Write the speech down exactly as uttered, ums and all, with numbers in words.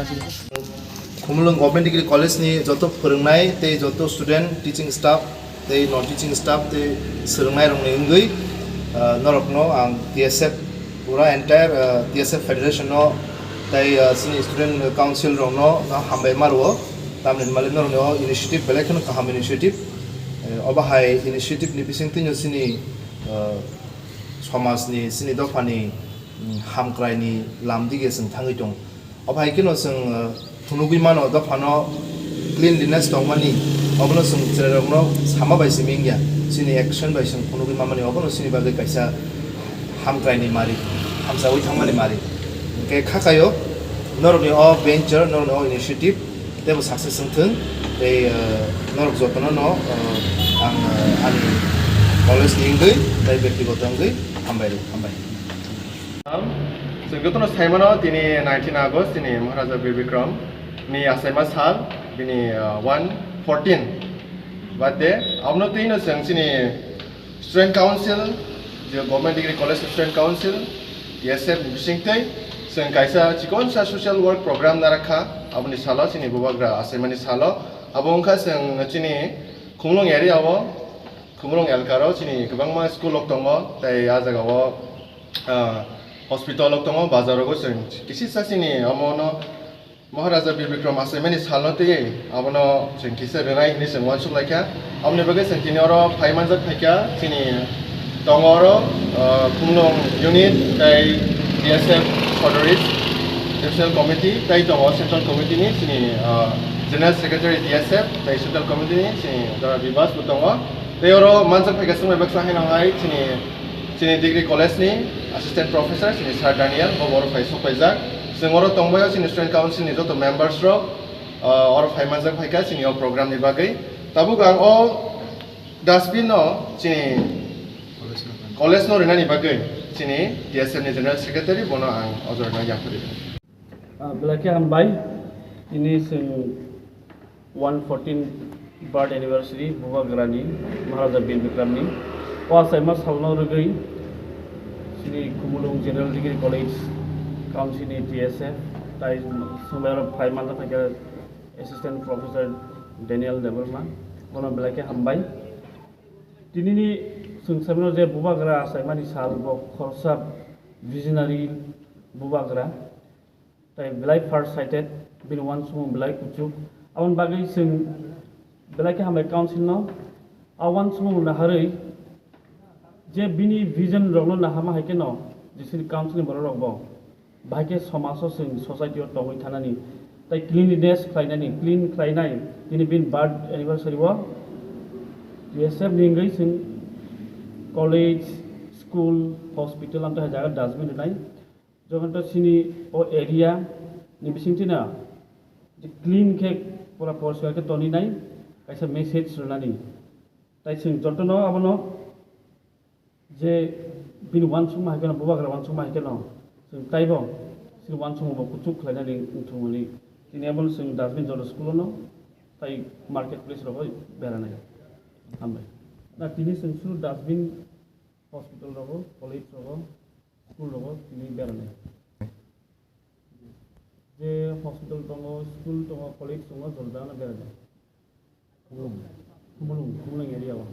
Khumulwng Government Degree College ni joto phwrwngnai tei joto student, teaching staff tei non teaching staff tei swrwngnairokni wngwi, ah, norokno ang T S F pura entire, ah, T S F federation no tei, ah, chini student council rokno no hambai ma rwo. Tamni hwnmale norokni o initiative belai kheno kaham initiative. Eh, obo hai initiative ni bisingtwino chini, ah, somajni, chini dophani, mm, hamkraini lam dige chwng thangwi tong. Obo hai kheno chwng, uh, phunugwi mano dophano cleanliness tongmani, obono chwng chwrairokno sama bai simi wngya, chini action bai chwng phunugwi mamani, obono chini bagwi kaisa hamkraini mari, hamsawi thangmani mari. Hwnkhe kha kaio norokni o venture, norokni o initiative teibo success wngthwng tei, uh, norok jotono no, uh, ang, uh, ani college ni wngwi tei bektigoto wngwi hambai rw, hambai. Chwng jotono sai mano, tini nineteen August, tini Maharaja Bir Bikram ni achaima sal, bini, ah, one fourteen birthday. Abono twino chwng chini Student Council, je Government Degree College Student Council, T S F ni bisingtwi chwng kaisa chikonsa social work program narakha, aboni salo, chini bubagra achaimani salo. Abo wngkha chwng chini Khumulwng area o, Khumulwng elkaro chini kwbangma school rok tongo, tei ah jagao, ah, hospital rok tongo, bazar rogo chwng kisisa chini omono Maharaja Bir Bikram achaimani salno twiwi abono chwng kisa rwnai hinwi chwng uansuk laikha. Aboni bagwi chwng tini oro phai manjak phaikha, chini tongo oro, ah, Khumulwng unit tei T S F Sodori Divisional Committee tei tongo Central Committee ni chini, ah, General Secretary T S F tei Central Committee ni chini Dara Bibas bo tongo. Tei oro manjak phaikha chwng bai baksa haino hai chini, chini degree college ni assistant professor chini Sir Daniel bo oro phai sok paijak. Chwng oro tongbaio chini student council ni joto members rok, ah, oro phai manjak phaikha chini o program ni bagwi. Tabuk ang o dustbin no chini college no rinani bagwi chini T S F ni general secretary bono ang o jorano yapharwi. Ah, belai khe hambai, tini chwng one fourteen birth anniversary Bubagrani, Maharaja Bir Bikramni. O achaima salno rwgwi chini Khumulwng General Degree College Council ni T S F, tai chwng bai oro phai manjak phaikha Assistant Professor Daniel Debbarma, bono belai khe hambai. Tinini chwng saimano je Bubagra achaimani sal, bo khoroksa visionary Bubagra. Tai belai far sighted, bini uansukmung belai kuchuk. Aboni bagwi chwng belai khe hambai council no. A uansukmung naharwi je bini vision rokno nahama hai kheno, je chini council ni borok rok bo bahai khe somaj o chwng society o tongwi thanani, tai cleanliness khlainani, clean khlainai. Tini bini birth anniversary o T S F ni wngwi chwng college, school, hospital amtwi hai jaga dustbin rwnai. Jokhon to chini o area ni bisingtwi no je clean khe pura poriskar khe toni nai, kaisa message rwnani. Tai chwng jotono abono je bini uansukma hai kheno, Bubagra uansukma hai kheno, chwng taibo chini uansukma bo kuchuk khlainani wngthogmani. Tini abono chwng dustbin joto school-o no tai market place rogo beranai. Hambai. Na tini chwng suru dustbin hospital rogo, college rogo, school rogo tini beranai. Je hospital tongo, school tongo, college tongo, jora jagano beranai. Khumulwng. Khumulwng, Khumulwng area o.